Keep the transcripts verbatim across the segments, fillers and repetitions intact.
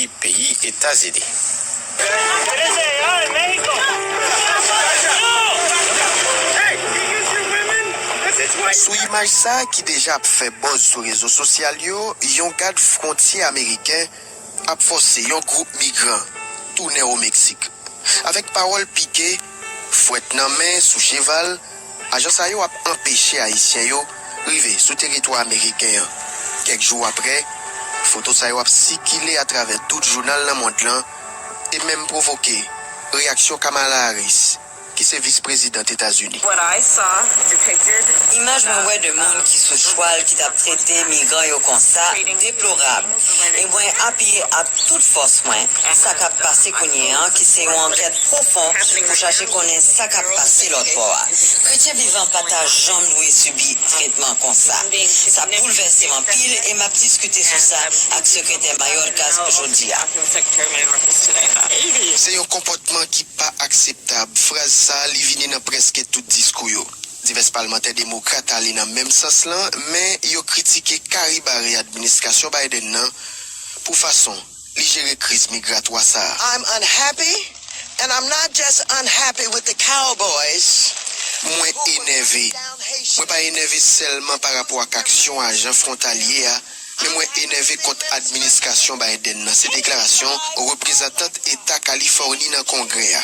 peyi Etazini. Sou imaj sa a ki deja ap fè buzz sou rezo sosyal yo, yon gad fwontyè ameriken ap fòse yon gwoup migran tounen o Meksik. Avèk pawòl pike, fwèt nan men, sou cheval, ajan sa yo ap anpeche Ayisyen yo rive sou teritwa ameriken an. Kèk jou apre, foto sa yo ap sikile atravè tout jounal nan mond lan e menm pwovoke reyaksyon Kamala Harris, ki se vis prezidant Etazini. Imaj mwen wè de moun ki sou chwal ki t ap trete migran yo konsa deplorab. E mwen apiye ak tout fòs mwen sa k ap pase kounye an, ki se yon ankèt pwofon pou chache konnen sa k ap pase lòt bò a. Kretyen vivan pa ta janm dwe sibi tretman konsa. Sa boulvèse m anpil e m ap diskite sou sa ak Sekretè Mayorkas jodi a. Se yon konpòtman ki pa akseptab. Fraz sa a, li vini nan prèske tout diskou yo. Divès palmantè demokrat ale nan menm sans lan, men yo kritike kari bare administrasyon Biden nan pou fason li jere kriz migratwa sa a. I'm unhappy, and I'm not just unhappy with the cowboys. Mwen enève. Mwen pa enève sèlman pa rapò ak aksyon ajan fwontalye a, men mwen enève kont administrasyon Biden nan, se deklarasyon reprezantant Eta Kalifòni nan Kongrè a,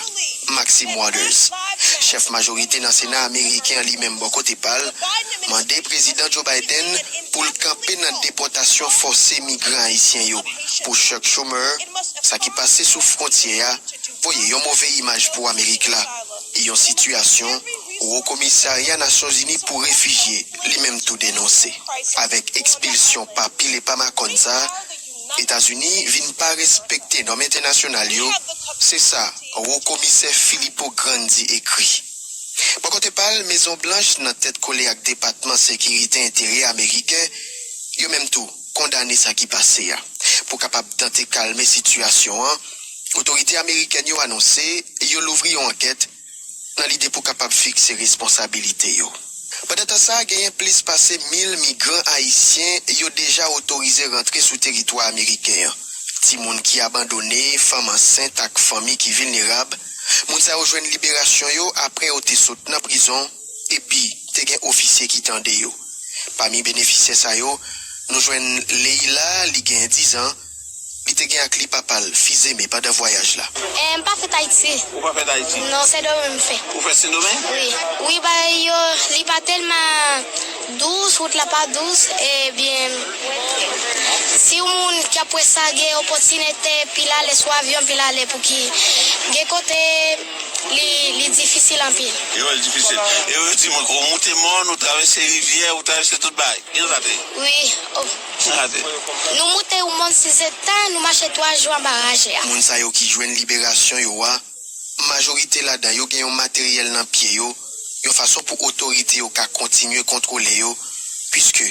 Maxine Waters. Chèf majorite nan Sena ameriken an, li menm, bò kote pa l, mande Prezidan Joe Biden pou l kanpe nan depòtasyon fòse migran ayisyen yo. Pou Chuck Schumer, sa ki pase sou fwontyè a voye yon move imaj pou Amerik la. E yon sitiyasyon Wo Komisarya Nasyonzini pou Refijye li menm tou denonse. Avèk ekspilsyon pa pil e pa makòn sa, Etazini vin pa respekte nòm entènasyonal yo, se sa Wo Komisè Filippo Grandi ekri. Bò kote pa l, Mezon Blanch, nan tèt kole ak Depatman Sekirite Enteryè ameriken, yo menm tou kondane sa ki pase a. Pou kapab tante kalme sitiyasyon an, otorite amerikèn yo anonse yo louvri yon ankèt nan lide pou kapab fikse responsabilite yo. Pandan tan sa, genyen plis pase mil migran ayisyen yo deja otorize rantre sou teritwa ameriken an. Timoun ki abandone, fanm ansent ak fanmi ki vilnerab, moun sa yo jwenn liberasyon yo apre yo te sot nan prizon, epi te gen ofisye ki tande yo. Pami benefisyè sa yo, nou jwenn Leila, li gen diz an, li te gen ak li papa l, Fizeme, pandan vwayaj la. Eh, m pa fèt Ayiti. Ou pa fèt Ayiti? Non, Sendomeng m fèt. Ou fèt Sendomeng? Wi. Wi, bagay yo, li pa tèlman dous, wout la pa dous, ebyen, si yon moun k ap wè sa gen opòtinite pil alè sou avyon, pil alè pou ki gen kote li, li difisil anpil. Yo, li difisil. E yo di mwen, ou moute mòn, ou travèse rivyè, ou travèse tout bagay. Gen sa te? Wi. Oh. Sa te? Nou moute yon mòn sizèdtan, nou mache twa jou anba raje a. Moun sa yo ki jwenn liberasyon yo a, majorite ladan yo gen yon materyèl nan pye yo, yon fason pou otorite yo ka kontinye kontwole yo, piske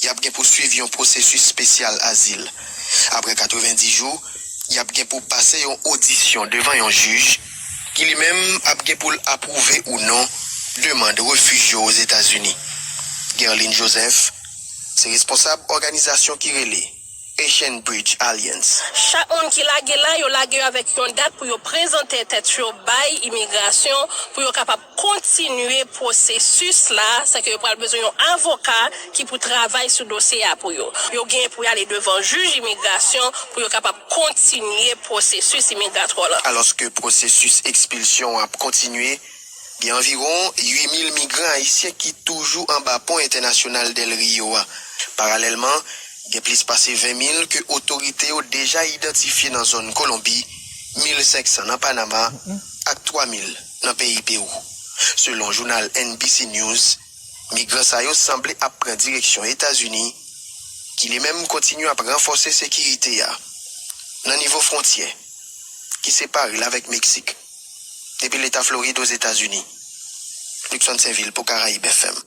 y ap gen pou swiv yon pwosesis espesyal azil. Apre katrevenndis jou, y ap gen pou pase yon odisyon devan yon jij, ki li menm ap gen pou l apwouve ou non demann refij yo Ozetazini. Guerline Joseph se responsab òganizasyon ki rele Haitian Bridge Alliance. Chak moun ki lage la, yo lage yo avèk yon dat pou yo prezante tèt yo bay imigrasyon, pou yo kapab kontinye pwosesis la, sèke yo pral bezwen yon avoka ki pou travay sou dosye a pou yo. Yo gen pou y ale devan jij imigrasyon pou yo kapab kontinye pwosesis imigratwa la. Alòske pwosesis ekspilsyon an ap kontinye, gen anviwon uit mil migran ayisyen ki toujou anba pon entènasyonal Del Rio a. Paralèlman, gen plis pase ven mil ke otorite yo deja idantifye nan zòn Kolonbi, mil senk san nan Panama ak twa mil nan peyi Pewou. Selon jounal N B C News, migran sa yo sanble ap pran direksyon Etazini, ki li menm kontinye ap ranfòse sekirite a nan nivo fwontyè ki separe l avèk Meksik. Depi Leta Florid, Ozetazini, Luckson Sainvil pou Karayib F M.